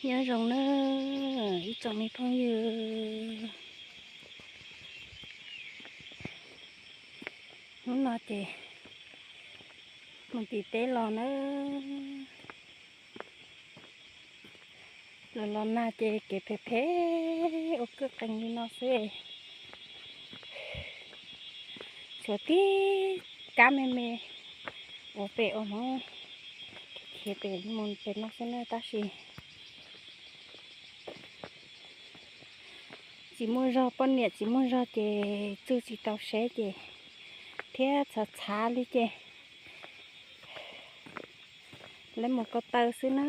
Nyob zoo na ib tsoom me phooj ywg, hnub no ces mus tim teb los na, los los nag ces kev phem phem ua kwj qees li no xwb. Tshuav tib kab me me ua pem ua hmoov khiav pem mus pem no xwb na, tab sis tsis muaj zog, poj niam tsis muaj zog ces txwj tsis tau seb ces thiab txhav txhav li ces lawv mus ko taw xwb na.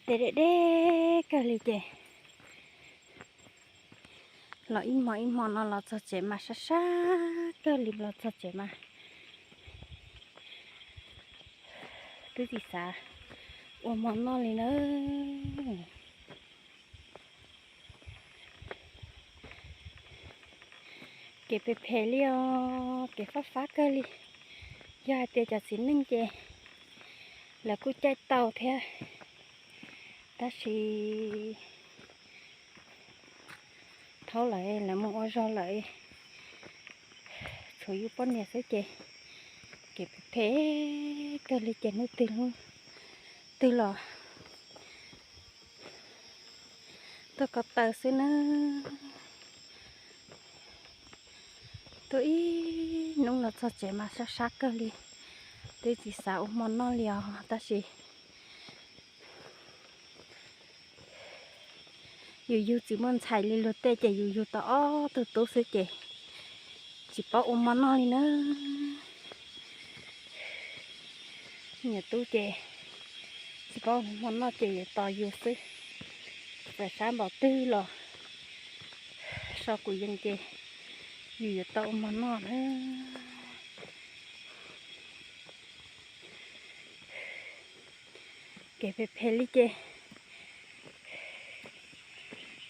Deb deb deb kawg li ces los ib hmo ib hmo no los txog tsev mas sab sab kawg li, los txog tsev mas twb tsis xav ua hmo noj li na. Kev phem phem li os, kev fab fab kawg li. Yog hais tias cov txiv neej ces lawv kuj caij tau thiab, tab sis thaum lawv, lawv mus ua zog lawm, tshuav yus poj niam xwb ces kev phem phem kawg li ces hnub twg hnub twg los tuaj ko taw xwb na. Tuaj ib hnub los txog tsev mas sab sab kawg li, twb tsis xav ua hmo noj li os, tab sis yus yug tsis muaj ntxhais li luag tej ces yus yug tau ob tug tub xwb ces tsis paub ua hmo noj li na. Niam tub ces tsis paub ua hmo noj ces yuav tos yus xwb. Txawm sab npaum twg los so kuv yees ces yus yuav tau ua hmo noj na. Kev phem phem li ces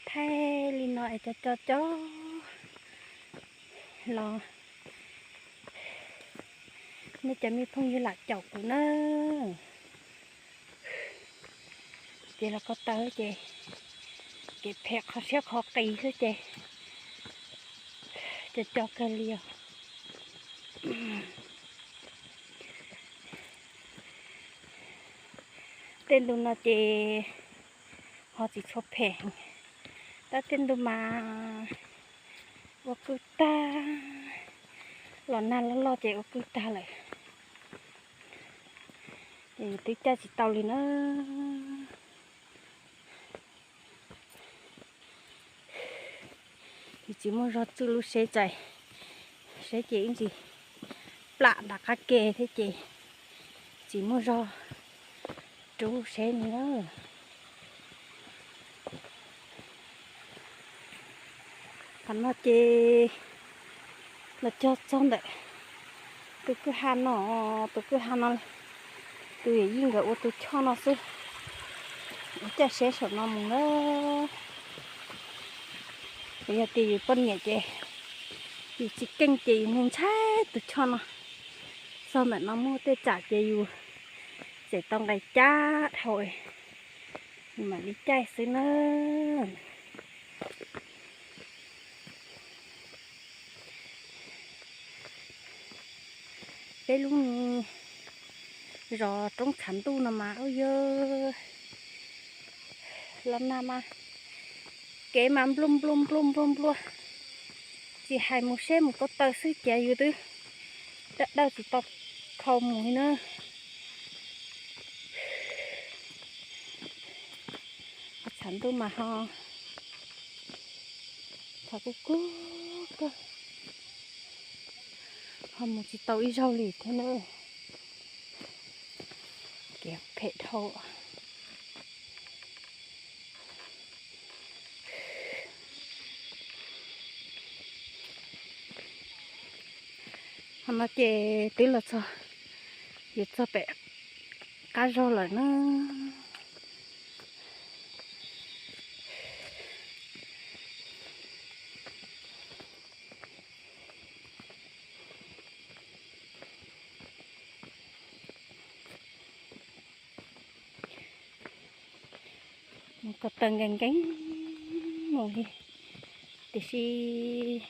thaij li no es co co co los nej cov me phooj ywg lam caum kuv na. Ces los ko taw ces kev phem qhov siab qhov qis xwb ces co co kawg li os. Tej ntu no ces ho tsis tshua phem, tab tej ntu mas ua kwj tag, los nag loj loj ces ua kwj tag lawm. Ces yus twb caij tsis tau li na. Yus tsis muaj zog txwj lub seb txais, seb ces ib ntsis plam nram qab ke thiab ces tsis muaj zog rub seb li na. Qhov no ces los cog txog ntawm tus kwj ha no, tus kwj ha no, tus yawm yij nkawd ua tus choj no xwb. Ua caij seb saum no mus na. Yog tias yus poj niam ces yus tsis keej ces yus ntshai tus choj no. Txog ntawm no muaj tej tsam ces yus tseem tau nqis cab dhau, yus mam li caij xwb na. Peb lub zos roob tshav ntuj no mas ub yog los nag mas kev mas nplua nplua nplua nplua nplua, tsis hais mus seb mus ko taw xwb ces yus twb dawb dawb tsis tau khau mus li na. Tshav ntuj mas ho tshav kub kub kawg, ho mus tsis tau ib zaug li thiab na. Kev phem dhau. Qhov no ces twb los txog, yuav txog pem qab zog lawm na. Taws nkees nkees mus li, tiam sis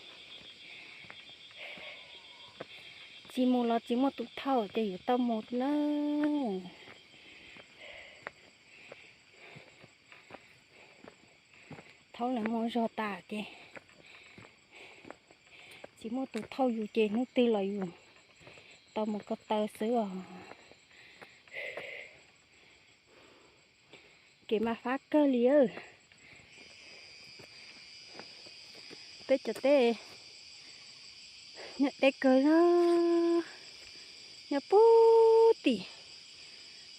tsis mus los tsis muaj tus thauj ces yuav tau mus na. Thaum lawv mus zog tas ces tsis muaj tus thauj yus ces hnub twg los yus tau mus ko taw xwb os. Kev mas fab kawg li. Peb cov teb nyob deb kawg na, nyob puag tim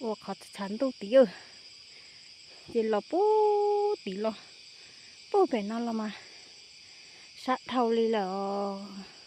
uas qhov txhav ntuj tim, ces los puag tim los puag pem no los mas sab dhau li lawm os.